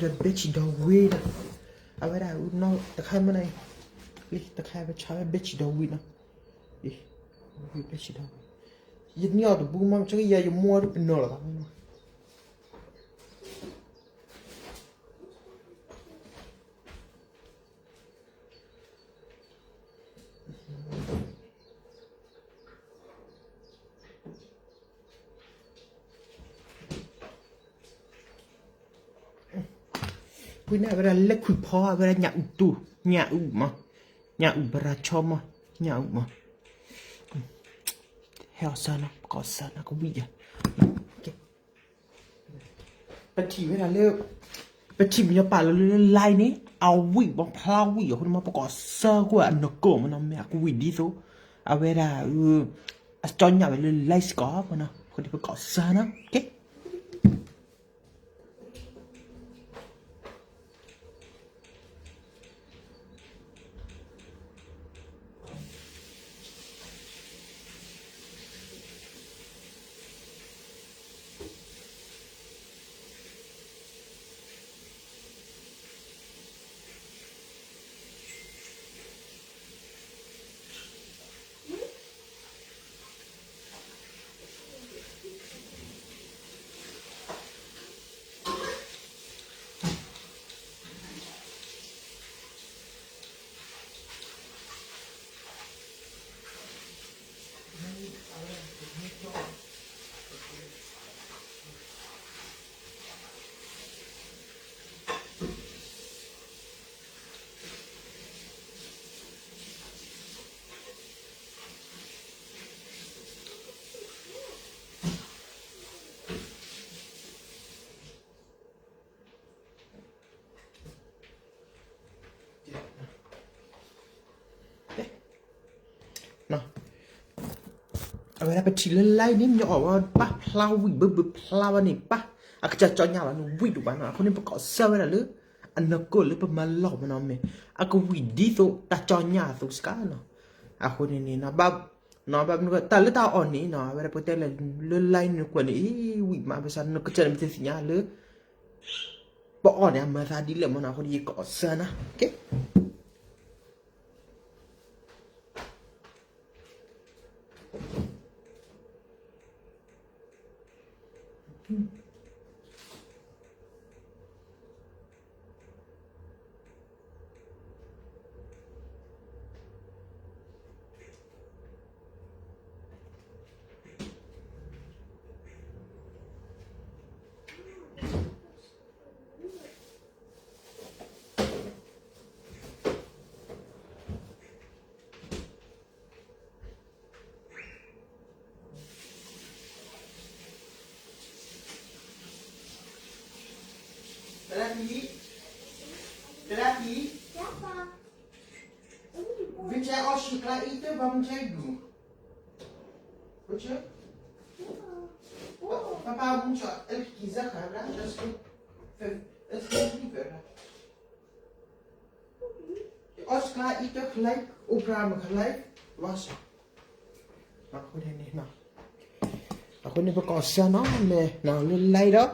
ဒီးဘဲဆံးဒီဝ့ၢ်ဒီး, အဝဲဒၣ်တခါမ့ၢ်နီၤ, လံတခါဝဲဆါဝဲဘဲဆံးဒီဝ့ၢ်နီၤ, ဘဲဆံးဒီဝ့ၢ်, ယန့ၢ်အီၤတဘိမး မ့ၢ်ကယၤယမိၢ်အီၤတပနီၤလီၤဘၣ်မ့ၢ်နီၤ. ဖုန့ၣ် အဝဲဒၣ်လဲၤခွံဖီ အဝဲဒၣ်ညၣ်အုၣ်တူၢ်, ညၣ်အုၣ်မး, ညၣ်အုၣ်ဘရၤဆီမး, ညၣ်အုၣ်မး, ဟဲအီၣ်စၢၤနီၤ, ပကအီၣ်စၢၤနီၤ ကဝံၣ်ယၤ. ပထံၣ်ဝဲဒၣ်လၢ, ပထံၣ်မညီပာ်လီၤလၢ line န့ၣ် အဝံၣ်မး ဖျါဝံၣ်အဃိန့ၣ်မး ပကအီၣ်စၢၤကွၢ်အနီၢ်ကီၢ်မ့ၢ်နီၤ မ့ၢ်အကဝံၣ်ဒ်သိး အဝဲဒၣ် အကၠီညၣ်ဝဲလၢ line စ့ၢ်ကီးမ့ၢ်နီၤ အဃိန့ၣ် ပကအီၣ်စၢၤနီၤ ကဲ အဝဲဒၣ်ပထံၣ်လၢ line န့ၣ် မညီအီၣ်ဝဲပၢ်ဖျါဝံၣ်ဘၢဘၢဖျါဝဲန့ၣ် ပၢ်အကစၢ်ကၠီညၣ်လီၤန့ၣ် ဝံၣ်ဒိၣ်ဘၣ်နီၤ အဃိန့ၣ် ပကအီၣ်စၢၤဝဲဒၣ်လၢ အနီၢ်ကီၢ်လၢပမၤလီၢ်မ့ၢ်နီၤ မ့ၢ်အကဝံၣ်ဒ်သိး တၢ်ကၠီညၣ်အသိးစ့ၢ်ကီးနီၤ အဃိန့ၣ်န့ၣ် ဘၣ် ဘၣ်မနုၤ တၢ်လၢတၢ်အီၣ်န့ၣ်နီၤ အဝဲဒၣ်ပတဲလၢ line န့ၣ်ကွၢ်န့ၣ် အံၤ ဝံၣ်မး ဘၣ်ဆၣ်နကစၢ်န့ၣ် မ့ၢ်တသ့ၣ်ညါလၢ ပအီၣ်န့ၣ် အမၤသးဒ်လဲၣ်မ့ၢ်နီၤ အဃိန့ၣ် ယကအီၣ်စၢၤနီၤ ကဲ Tarapi, tarapi, vete ao shikla ite bamjaidu. Vete? Papa mucho el kizaka, ¿verdad? Es que, es que es libre, ¿verdad? Oscar ite gelijk, Abraham gelijk, was. အဃိန့ၣ်, အဃိန့ၣ် ပကအီၣ်စၢၤနီၤ မ့ၢ်လၢ line ဒီး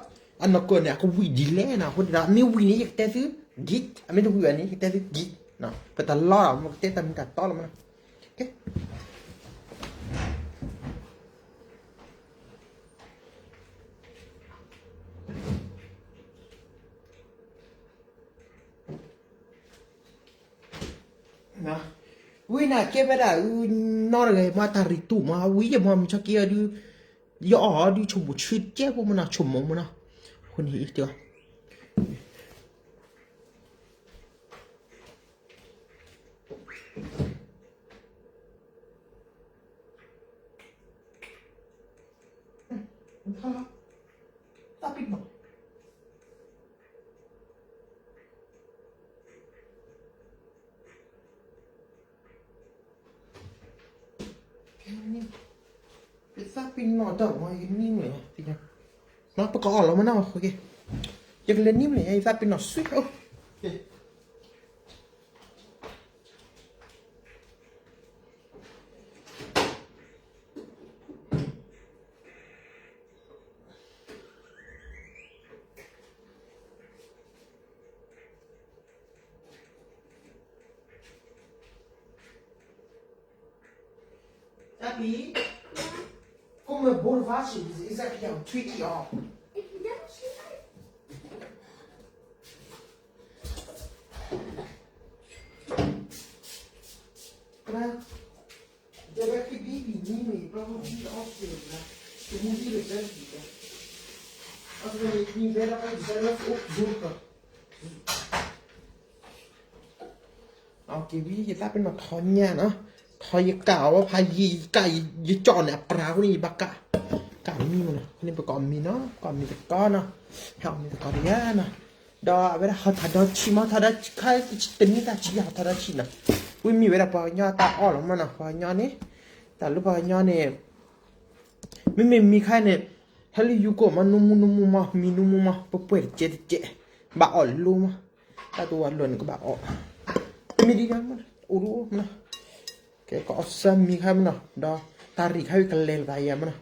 အနီၢ်ကီၢ်န့ၣ် အကဝံၣ်ဒ်လဲၣ်နီၤ အဃိန့ၣ်ဒီး အမ့ၢ်ဝံၣ်န့ၣ် ယကတဲသု ဂံၢ်, အမ့ၢ်တဝံၣ်ဘၣ်န့ၣ် ယကတဲသု ဂံၢ်, ပတလီၢ်ဒီး မ့ၢ်ကတဲတၢ်မ့ၢ်တၢ်တီလီၤမ့ၢ်နီၤ ဝံၤန့ၣ်ကဲဝဲဒၣ် နီၢ်တဂၤမ့ၢ်တၢ်ရံၣ်တူၢ်မ့ၢ် ဝံၤယမ့ၢ်မုၢ်ဆါက့အီၤဒုး ယအီၣ်အီၤဒုး ဆိကမိၣ်ဆၢကဲဖိမ့ၢ်နီၤ ဆိကမိၣ်မ့ၢ်နီၤ အဃိန့ၣ် သးပ့ၤနီၣ် ယသးပ့ၤနီၣ်ဒီးမ့ၢ်ယနံၤမ့ၢ်, ပကအီၣ်လီၤမ့ၢ်နီၤ, ယကလဲၤနံၤမ့ၢ် ယသးပ့ၤနီၣ်ဆူၣ်. Tapi, kom me boven vakantie, is exactly how tricky al. Jawel, je baby niet meer, ik wil niet afsturen. Je moet hier zelf niet. Als we het niet willen, kan je zelf ook zoeken. က့ၤဝံယသးပ့ၤနီၣ်ထီညၣ်နီၤ, ထီယကးအီၤဝဲဖး ယကး ယကၠီၣ်န့ၣ် အပြးဃိန့ၣ် ယဘၣ်ကး, ကးမံမနီၤ, န့ၣ်ပကအီၣ်မ့ၤနီၤ, ကအီၣ်မ့ၤသကိးနီၤ, ဟဲအီၣ်မ့ၤသကိးတယါနီၤ, ဒီးအဝဲဒၣ်ဟီထးဒီဆံးမး, ထီဒီဆံးခါတနံၣ်တၢ်ဆံး ဟီထးဒီဆံးနီၤ, ဝံမံဝဲဒၣ်ပှၤကညီတၢ်အီၣ်လီၤမနီၤ, ပှၤကညီန့ၣ်, တၢ်လၢပှၤကညီန့ၣ် မ့မ့ၢ်မံခါန့ၣ်, ဟဲလၢယိကိၣ်မး နမူနမူမး မံနမူမး ပှဲၤပှဲၤတကဲတကဲ, ဘၣ်အီၣ်လိမး, တၢ်တဝၤလီၢ်န့ၣ်ကဘၣ်အီၣ်, တမ့ၢ်ဒ်ယါမး, အိၣ်ဒိၣ်မးနီၤ, ကဲကအီၣ်စၢမံခါမးနီၤ, ဒီးတၢ်ရံၣ်ခါဝံၤကလဲၤလၢၤဘၣ်ယါမးနီၤ,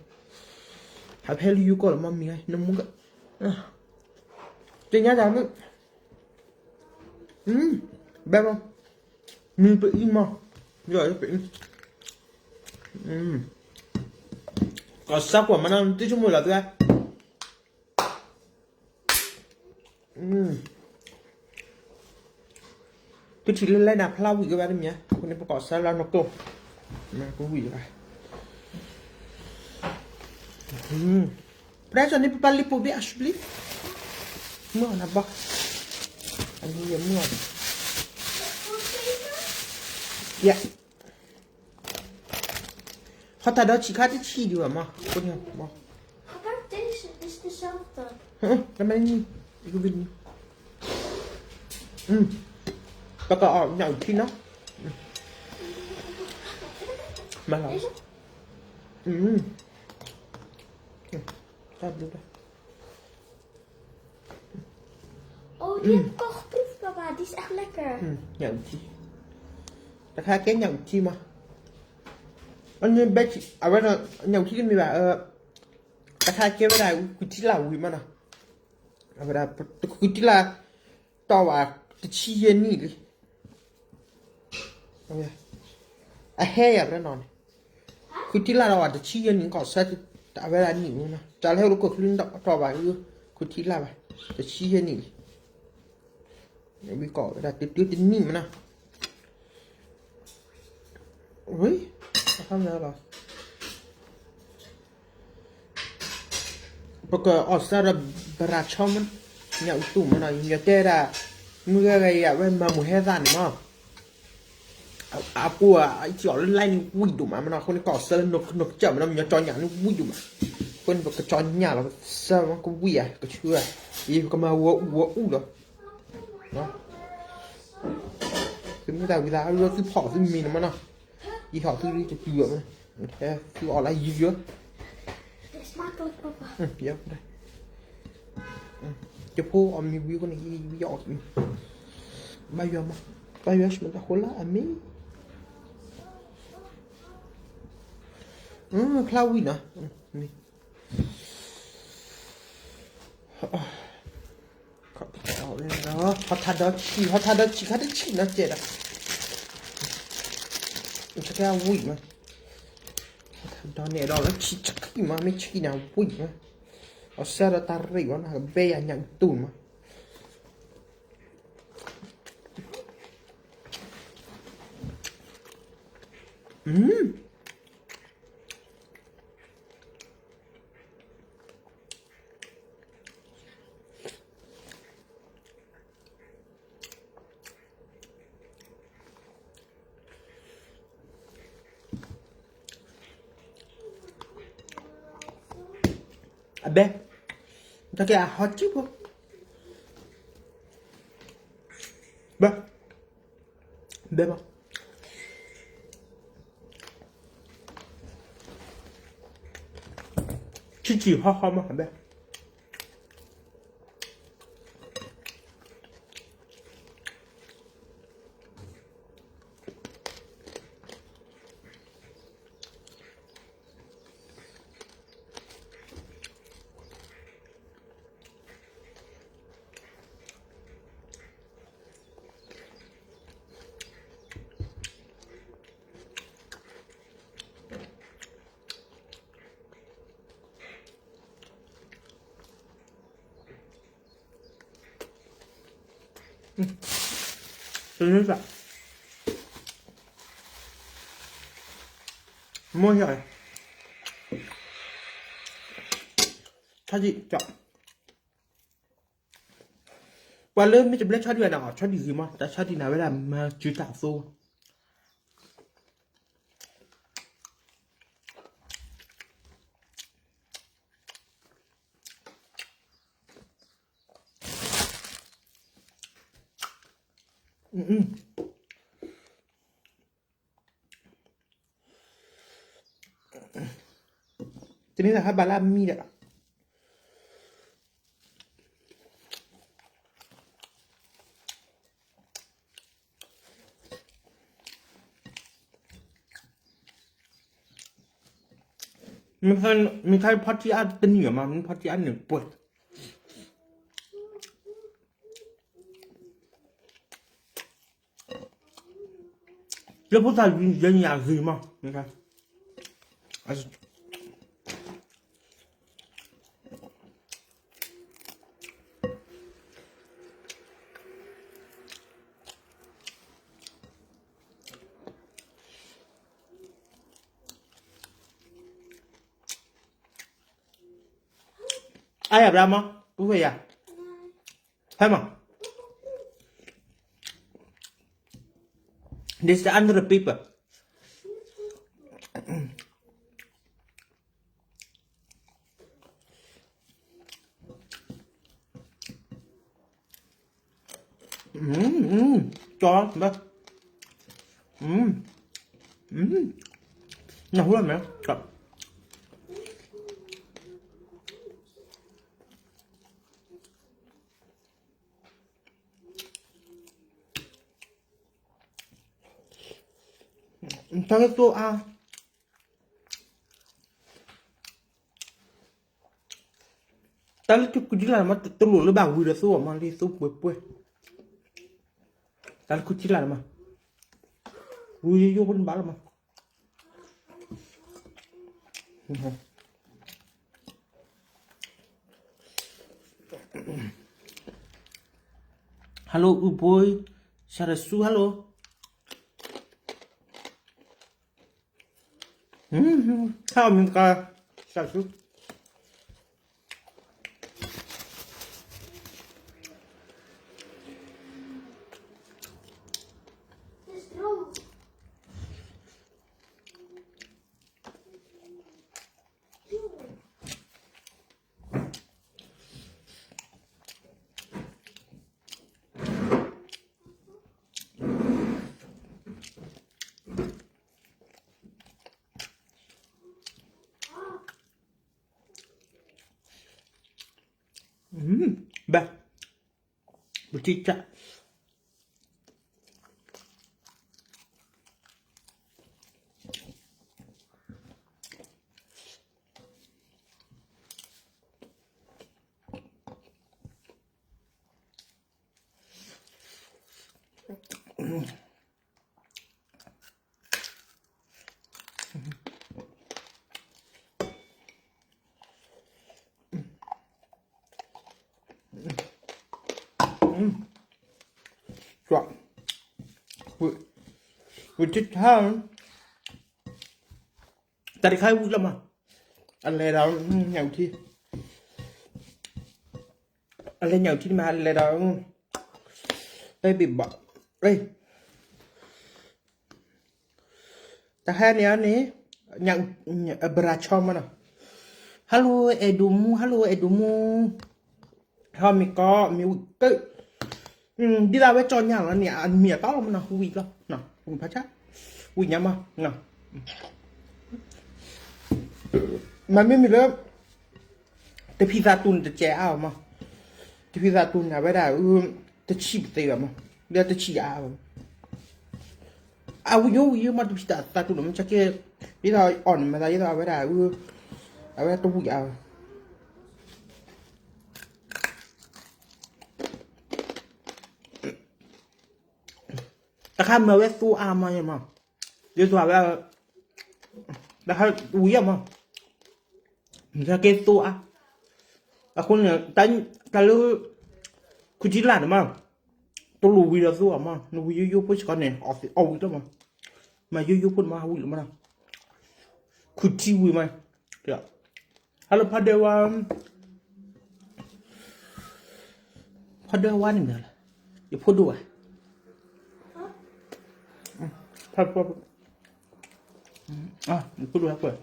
ဟဲဖဲလၢယိကိၣ်လီၤမး မံခါ နမူက, တညါတၢ်မုၣ်, ဘဲမး, မံပအံမး, ယပအံ, ကီၢ်စၢကွၢ်မးနီၤ သုဆိကမိၣ်လီၤသုဧါ ကထံၣ်လၢလဲၣ်နၤဖျါဝံၣ်ကဘၣ်တမံၤ, အဃိန့ၣ်ပကီၢ်စၢလၢနကျိ, ကဝံၣ်ဘၣ်, ပဒၣ်စီၤန့ၣ် ပပၢ်လံပိာ်ဘ့ၣ်အရှုပျံ, မုၢ်အီၣ်နၤဘီ, အမံၤယမုၢ်အီၣ်, ယ ဟီထးဒီဆံးခါတဆံးဒံးဘၣ်မး, အဃိန့ၣ်, တမ့ၢ်, ပကအီၣ်ညၣ်အုၣ်ထံနီၤ, မၤလီၤ, တၢ်ဘျုးလီၤ. Oh, die heb ik al geproefd, papa. Die is echt lekker. ညၣ်အုၣ်ထံ, တခါကဲညၣ်အုၣ်ထံမး, အန့ၣ်ဘဲထံ အဝဲဒၣ် ညၣ်အုၣ်ထံတမ့ၢ်ဘၣ်, တခါကဲဝဲဒၣ်ကွံာ်ထံလာ်ဝံၤမးနီၤ, အဝဲဒၣ်ကွံာ်ထံလာ် တီၢ်ဘၣ်တဆံယဲၢ်နံၣ်လံ, အဟဲယၤပနီၤန့ၣ်, ကွံာ်ထံလာ်တီၢ်ဘၣ်တဆံယဲၢ်နံၣ် ကီၢ်စၢ အဝဲဒၣ်နံၣ်မးနီၤ, တၢ်လၢဟဲအိၣ်လၢကီၢ်ချၢတီၢ်ဘၣ် ကွံာ်ထံလာ်ဘၣ် တဆံယဲၢ်နံၣ်လံ, ဝံၤကီၢ်ဝဲဒၣ်တတုၤတနံၣ်မးနီၤ, ဝံၤ, အခါမးလီၤ ပကအီၣ်စၢဒီးဘရၤဆီမး, ညၣ်အုၣ်တူၢ်မးနီၤ, ယတဲဒၣ်, မုၢ်ဂၤဂၤယၤဝဲမၤမုာ်ဟဲသးန့ၣ်မး, အပူၤအံၤအီၣ်လၢ line န့ၣ်ဝံၣ်ဒိၣ်မးမးနီၤ, အဃိန့ၣ်ကီၢ်စၢလၢနကစၢ်မးနီၤ, မညီကၠီညၣ်န့ၣ်ဝံၣ်ဒိၣ်မး, အဃိန့ၣ်ပကကၠီညၣ်လီၤ, ပစၢမးကဝံၣ်ဧါ, ကဆှၢဧါ, ယကမၤဝဲအူဝဲအူလီၤ သုမ့ၢ်တၢ်ဝံသးအါလၢသုဖီၣ်သုမံၤန့ၣ်မးနီၤ, ယဟီၣ်သုတတုၤအီၤမး, သုအီၣ်လၢယံၤယံၤ, ယဖိအီၣ်မ့ၤဝံၤအဃိန့ၣ် ယအီၣ်, ဘၣ်ယွၤမး, ဘၣ်ယွၤဆၢမတၤဃိလၢအမ့ၢ်, ဖျါဝံၤနီၤ ဟီထးဒီဆံး ဟီထးဒီဆံးခါတဆံးနီၤကဲဒၣ်, ဆကဲအဝံၣ်မး, ဟီထးဒီန့ၣ်ဒီးလၢဆံးဆံးမး မ့ၢ်ဆံးန့ၣ်အဝံၣ်မး, အီၣ်စၢဒီးတၢ်ရ့ဝဲနီၤ ကဘဲယၤညၣ်အုၣ်တူၢ်မး အဘဲ, တၢ်ကဲအဟီကံၢ်ဖိ, ဘဲ, ဘဲမး, ဆံးဆံးဟီဟီမး အဘဲ. တန့ၢ်စၢ်, မိၢ်ယၤ, ဆီဒံၣ်, ပှၤလၢမ့ၢ်တဘျဲဆီဒံၣ်ဘၣ်န့ၣ် ဆီဒံၣ်ဂ့ၤမး, တၢ်ဆီဒံၣ်န့ၣ်ဝဲဒၣ်မၤစၢၤတၢ်အသိ တန့ၢ်ဟးဘၣ်လၢအမံၤဒီး မ့ၢ်ခါဖီထံအါတနံၣ်မး, မ့ၢ်ဖီထံအါန့ၣ်ပှဲၤ လၢဖိသၣ်လွံၢ်ယဲၢ်နံၣ်အဂ့ၤမး, အါယၤဘျါမး, ပုၢ်ဝဲၢ်ယၤ, ဖဲမး, this is under the paper. ကၠီ, နၢ်ဟူလီၤမ့ၢ်, တၢ်လၢသိအါ တၢ်လၢခုထံလာ်မး တလိၣ်လၢဘၣ်ဝံၤဒီးသိအီၤမး လၢသိပှဲၤပှဲၤ, တၢ်လၢခုထံလာ်မး ဝံၤယိယိဖိန့ၣ်ဘၣ်လီၤမး. Hello အူဘိ စၤရဆူ hello. ဟါမ့ၢ်ကါ စၤရဆူ. ဘၣ် ပထံၣ်တၢ် ဝံၤတထါ တၢ်တခါဝံၤလီၤမး အလဲၤဒီး ညၣ်အူထံ အလဲၤညၣ်အူထံမး အလဲၤဒီး တၢ်ဘ့ၣ်ဘၣ် တဟါန့ၣ်န့ၣ် ညၣ်အူ ဘရၤဆီမးနီၤ hello အဲၣ်ဒိးမူ hello အဲၣ်ဒိးမူ ဟီမ့ၢ်ကီ မ့ၢ်ဝံၤကၢ ဒ်သိးဝဲကၠီညါလီၤန့ၣ် အမံၤအတီလီၤမးနီၤ ဝံၤလီၤ ဝံၤဖးဆါ ဝံၤညါမး မ့မ့ၢ်လၢ တဖံသးတူၢ်န့ၣ်တစဲးအါဘၣ်မး တဖံသးတူၢ်န့ၣ် အဝဲဒၣ် တဆံးပသ့ဘၣ်မး လၢတဆံးအါဘၣ်မး အဝံၤယိဝံၤယိမး တဖံသးတူၢ်န့ၣ် မ့ၢ်ကဲ ဒ်သိးအီၣ်န့ၣ် မၤသးဒ်သိးအဝဲဒၣ် အဝဲတဝံၤအါဘၣ် တခါမၤဝဲသိအါမးယမး ဒ်သိးအဝဲ တခါဝံၤယမး မ့ၢ်ကဲသိအါ အဃိန့ၣ် တၢ်လၢ ခုထံလာ်န့ၣ်မး တလိၣ်ဝံၤဒီးသိအီၤမး, နဝံၤယိယိဖိစ့ၢ်ကီးန့ၣ် အီၣ်သ့အီၣ်ဝံၤတၢ်မး, မၤယိယိဖိန့ၣ်မး ဟးဝံၤလီၤမးနီၤ, ခုထံဝံၤမး, ဟဲလၢဖးဒဲးဝါ, ဖးဒဲးဝါန့ၣ်မ့ၢ်လၢ, ယဖိဒိၣ်ဘၣ်, ယဖိဒိၣ်ဟဲကွၢ်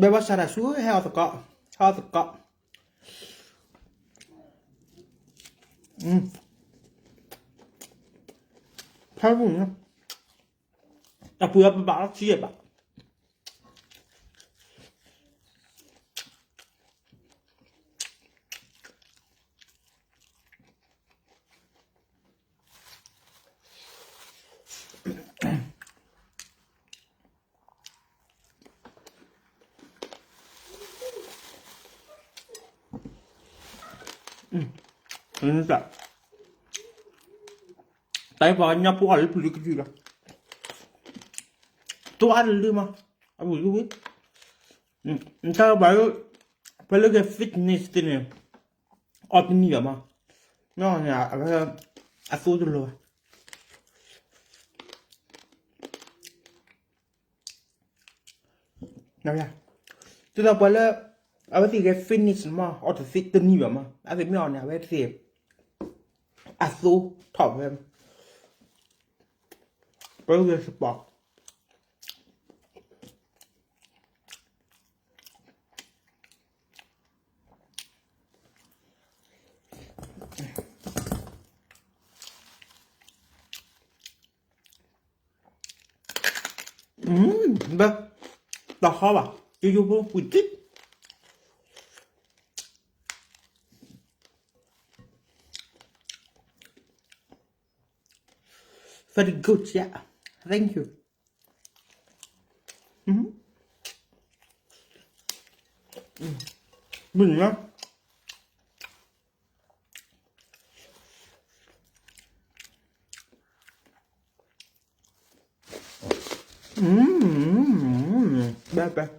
ဘဲဘၣ်စးတၢ်ဆူ ဟဲအီၣ်သကိး, ဟဲအီၣ်သကိး, ဖဲပူၤ, အပူၤအပဘၣ်အီထံယဲၢ်ဘၣ်. တၢ်ပှၤကညီဖိအီၣ်လၢပျုၤလၢကယုၢ်လီၤ, တွၢ်လၢမး, အပူၤလၢဝဲ, တၢ်ဘၣ်လၢ, ပှၤလၢက fitness သ့ၣ်န့ၣ်, အီၣ်တနံၤဘၣ်မး, အဝဲ, အသိတလိၤဘၣ်. ဒ်သိးပှၤလၢ, အဝဲသ့ၣ်ဂဲၤ fitness မး အီၣ်တသ့တနံၤဘၣ်မး အသ့ၣ်မ့ၢ်အီၣ်န့ၣ် အဝဲသ့ၣ်, အသိထီၣ်ဝဲ, ပှၤလၢဂဲၤ sport. ဘၣ်, တဟီဘၣ်, ယိယိဖိဝံၤတံၢ်, very good, yeah, thank you. မ့ၢ်နီၤ, ဘၣ်ဘၣ်, ဟ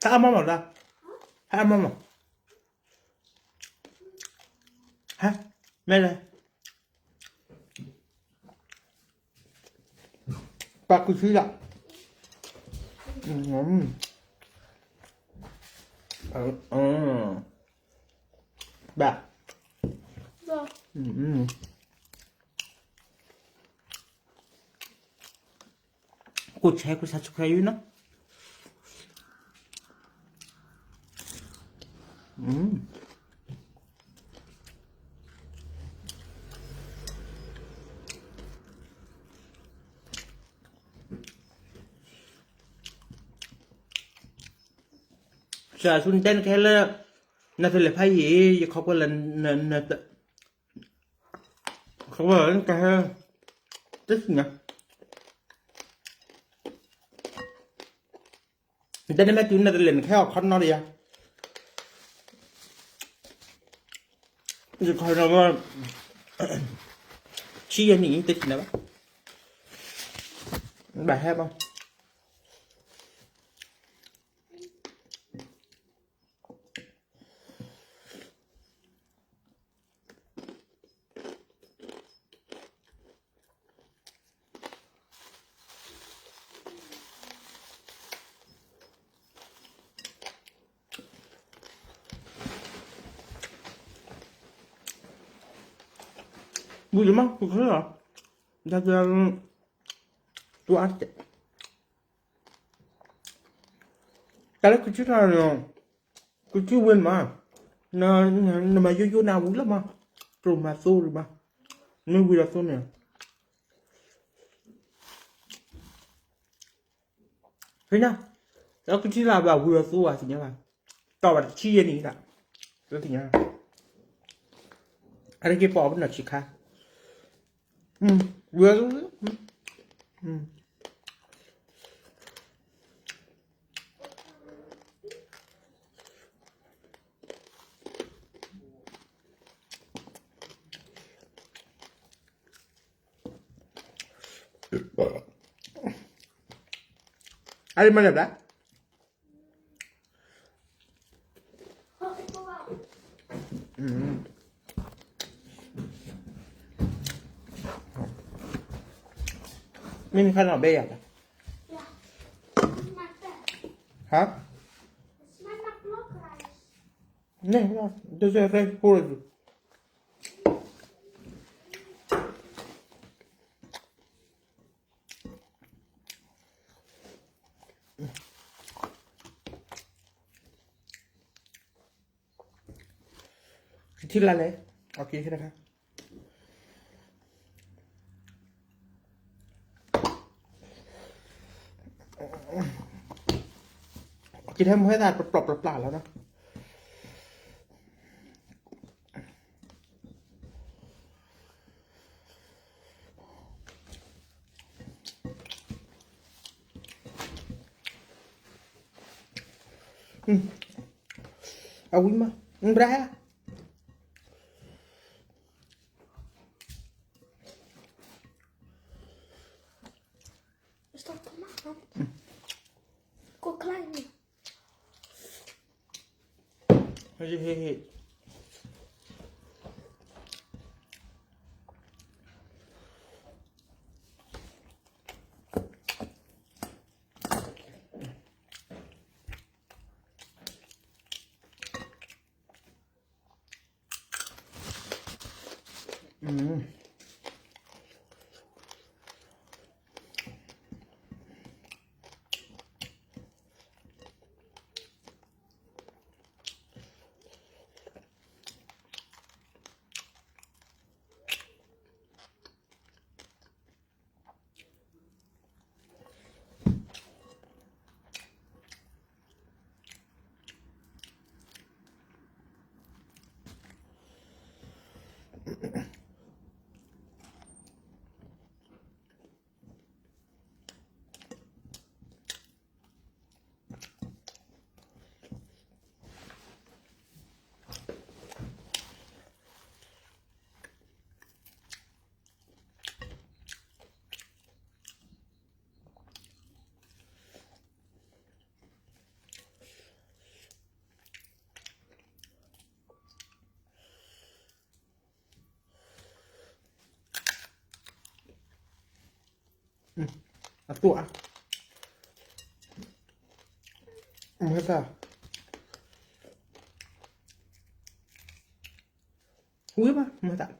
ဲအါမးမးလၢ, ဟဲအါမးမး, ဟဲ, မ့ၢ်လဲၣ် ပှၤကူၣ်ဆူလီၤ, ဘၣ်, ကူၣ်ဆဲကူၣ်ဆဲဆူၣ်ခဲအံၤနီၤ. စးဆူနတဲနကဟဲလၢ, နတလဲၤဖးယံာ် ယခီကွၢ်လၢ, န, န, ခီကွၢ်လၢနကဟဲ, တသ့ၣ်ညါ နတဲနမ့ၢ်တုၤနတလဲၤနကဟဲအီၣ်ခီနီတယၤ, ယခီနီဘၣ်, ဆံယဲၢ်နံၣ်တသ့ၣ်ညါဘၣ်, ဘၣ်ဟဲဘၣ်. ဝံၤလီၤမး ကချ့လီၤ, တၢ်, တၢ်လၢကချ့လီၤ, ကချ့ဝံၤမး, နမၤယိယိန့ၣ်ဝံၤလီၤမး, တလိၣ်မၤသိဒံးဘၣ်, မ့ၢ်ဝံၤဒီးသိန့ၣ် ဖဲညါ, လၢကထံၣ်လၢဘၣ်ဝံၤအသိဘၣ်သ့ၣ်ညါဘၣ်, တီၢ်ဘၣ်တဆံယဲၢ်နံၣ်ဒၣ်, သ့ၣ်ညါ, အါတက့ၢ်ပအီၣ်ပနီၢ်ဆံးခါ, ဝဲ, အါတမ့ၢ်လၢၤဘျါ, မ့ၢ်နခါနီၢ်ဘဲယၤလီၤ, ဟါ, န့ၣ်, တစဲးသဲဖိ, ကထံၣ်လၢ်လဲၣ်, အက့ၤခဲတခါ, က့ၤထဲမုၢ်ဟဲသးပျီပျီပျီလီၤနီၤ. အဝံၤမး, ဘြၤ,အတူၢ်, မ့ၢ်တၢ်, ဝံၤဘၣ် မ့ၢ်တၢ်.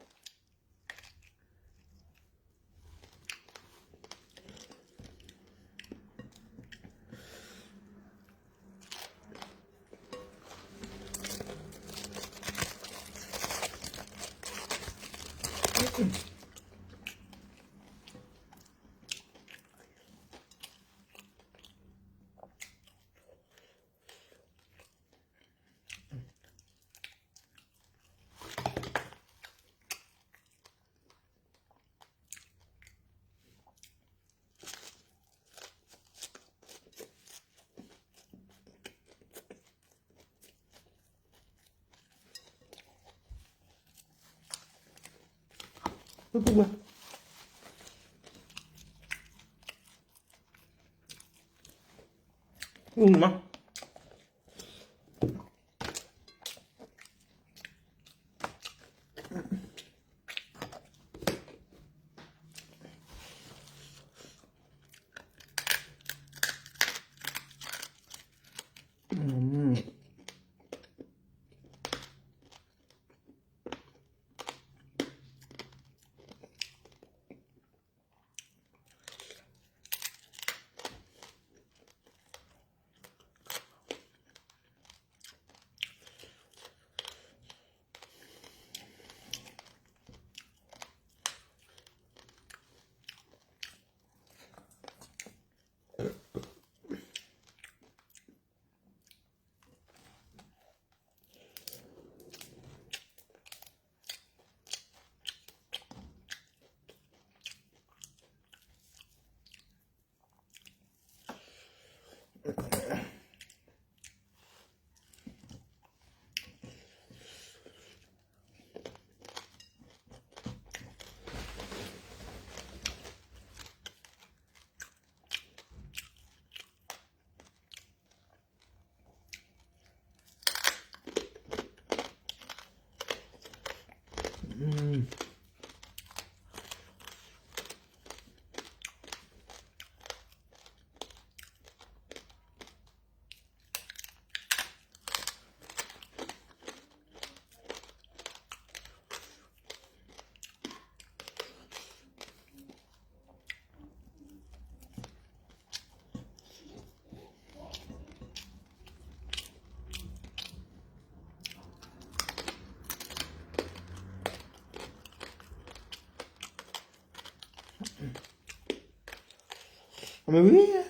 မ့ၢ်ဝံၤ,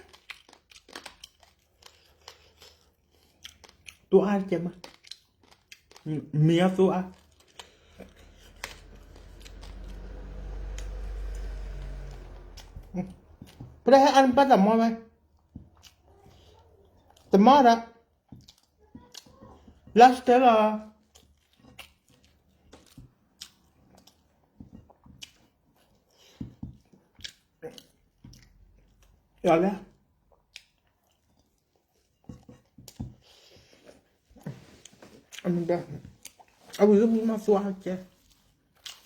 သိအါတကဲမး, မ့ၢ်အသိအါ, ပတဟဲအါနပၢ်တမီၤဝဲ, တမီၤဒီး လၢစတဲလီၤ, ယလဲၣ်, အဝံၤလၢမ့ၢ်မၤသိအါကဲ,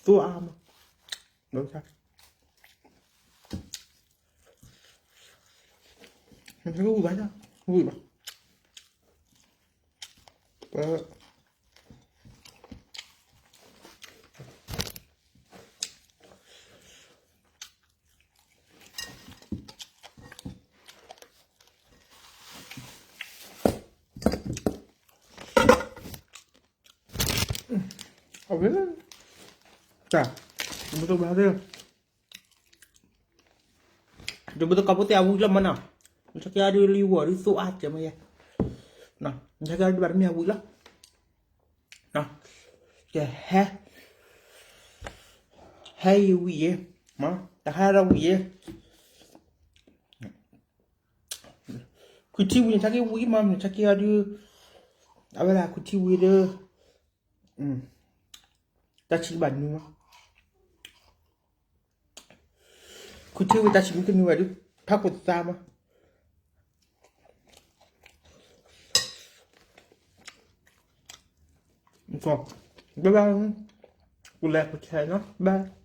သိအါမး, ဝံၤဘၣ်, ဝံၤဘၣ်, အဝဲ, တၢ်, တဘျီတဘျီ, တဘျီတကးဖိသ့ၣ်အဝံၤလီၤမးနီၤ, နဆၢက့ၤအီၤဒုးလံဝီၤဒုးသိအါကဲမးယဲ, နဆၢက့ၤအီၤဒုးဘၣ်တမ့ၢ်အဝံၤလီၤ, ကဟဲ, ဟဲယံၤဝံၤယဲ, တဟဲဒီးဝံၤယဲ, ခွံထံဝံၤနဆၢက့ၤဝံၤမး နဆၢက့ၤအီၤဒုး, အဝဲဒၣ်ခွံထံဝံၤဒီး, တၢ်ဆံးဘၣ်နုၤမး, ခွံထံဝံၤတၢ်ဆံးမ့ၢ်တနုၤဘၣ်ဒုး, ဖးခိၣ်သးမး, က, ဘၣ်ဘၣ်, ကလဲၤကဆဲးနီၤ, ဘၣ်.